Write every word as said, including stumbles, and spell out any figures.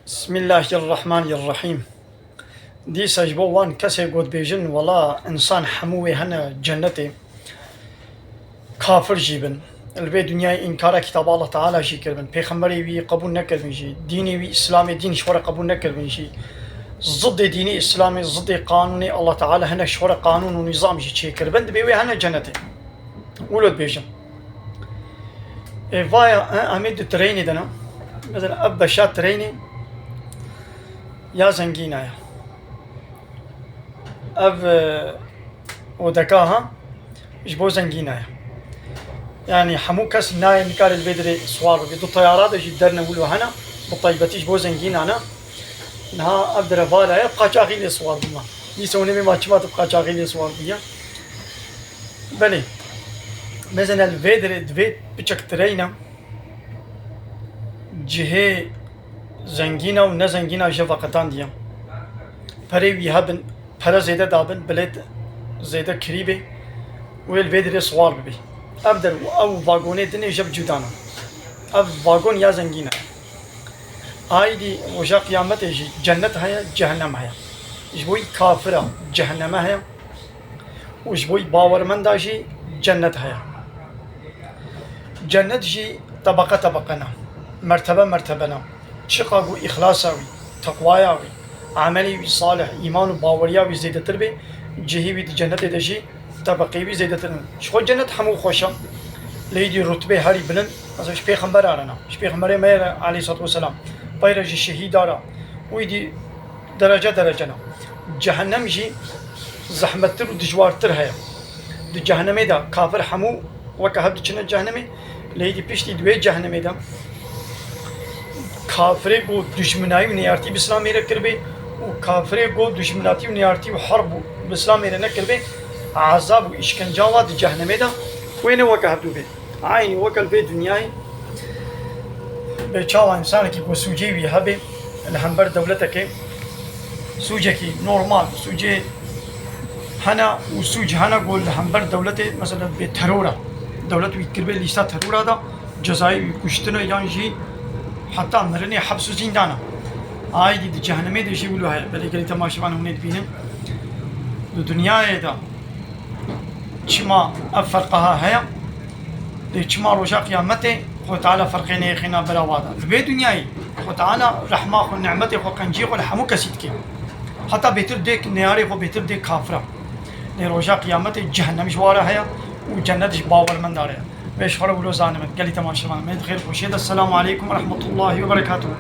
Bismillahirrahmanirrahim. Dîsa ji bo wan kesê ku dibêjin, wela insan hemû wê hene cennetê, kafir jî bin. Li vê dinyayê înkara kitaba Allah Teala jî kiribin. Pêxemberê wî qebûl nekiribin jî. Dînê wî Îslamê dîn ji xwe re qebûl nekiribin jî. Zidê dînê Îslamê, zidê qanûnê Allah Teala hene ji xwe re qanûn û nîzam jî çêkiribin. Dibê wê hene cennetê. Wilo dibêjin. Ê, vaya, e, em ê di treynê de ne. Mesela ev beşa treynê ya zengîna ye. Ev, e, odeka ha ji bo zengîna ye. Yani hemû kes nayê nikare li vê dirê siwar bibe. Di teyara de jî derne wilo hene. Bi taybetî ji bo zengînan e. Niha ev dire vala ye, bi qaçaxî lê siwar bûma. Dîsa hûn ê bê ma çima tu bi qaçaxî lê siwar bûye? Belê. Mesela li vê dirê, di vê piçek tireyna cihê zengîna û nezengîna jê veqetandiye. Perê wî hebin, pere zêde dabin, bilêt zêde kirî bê û ê li vê dirê siwar bibê. Ev der û ew vagonê dinê jê bi cuda ne. Ev vagon ya zengîn e. Aydî roja qiyametê jî cennet heye, cehennem heye. Ji bo wî kafira cehenneme heye û ji bo wî bawermenda jî cennet heye. Cennet jî tebeqe tebeqe ne, mertebe mertebe ne. Çiqa ku îxlasa wî, teqwaya wî, emelê wî salih, îman û baweriya wî zêdetir bê, cihê wî di cennetê de jî tebeqê wî zêdetir in. Ji xwe cennet hemû xweş e. Lê îdî rutbê herî bilind, mesela ji pêxember re ne. Ji pêxemberê me re aleyhissalatu vesselam. Pey re jî şehîda re. Û îdî derece derece ne. Cehennem jî zehmettir û dijwartir heye. Di cehennemê de kafir hemû weke hev diçine cehennemê. Lê îdî piştî di wê cehennemê de kafirê ku dijminayî û neyartî bi Îslamê re kiribê û kafirê ku dijminatî û neyartî û herb û bi Îslamê re nekiribê, ezab û îşkenca wa di cehennemê de wê ne weke hevdû bê. Eynî weke li vê dinyayê bê çawa însanekî ku sûcê wî hebe li hember dewletekê, sûcekî normal, sûcê hene û sûc hene ku li hember dewletê, mesela bê teror e. Dewlet wî kiribê lîsta terora de, cezayê wî kuştin e yan jî heta mirinê heps û zîndan e. Aydî di cehennemê de jî wilo heye. Belê gelî temaşevan hûn ê dibînin. Di dinyayê de çima ev ferqeha heye? Lê çima roja qiyametê Xwe Teala ferqê neyêxîna bera wa de? Li vê dinyayê Xwe Teala rehma xwe, nimetê xwe, qenciyê xwe li hemû kesî dike. Heta bêtir dê neyarê xwe bêtir dê kafira. Lê roja qiyametê cehennem ji wa re heye û cennet ji bawermenda re ye. Vê ji xwe re wilo zanibin. Gelî temaşevan, me di xêr xweşiyê de. Selamu aleykum ve rahmetullahi ve berekatuhu.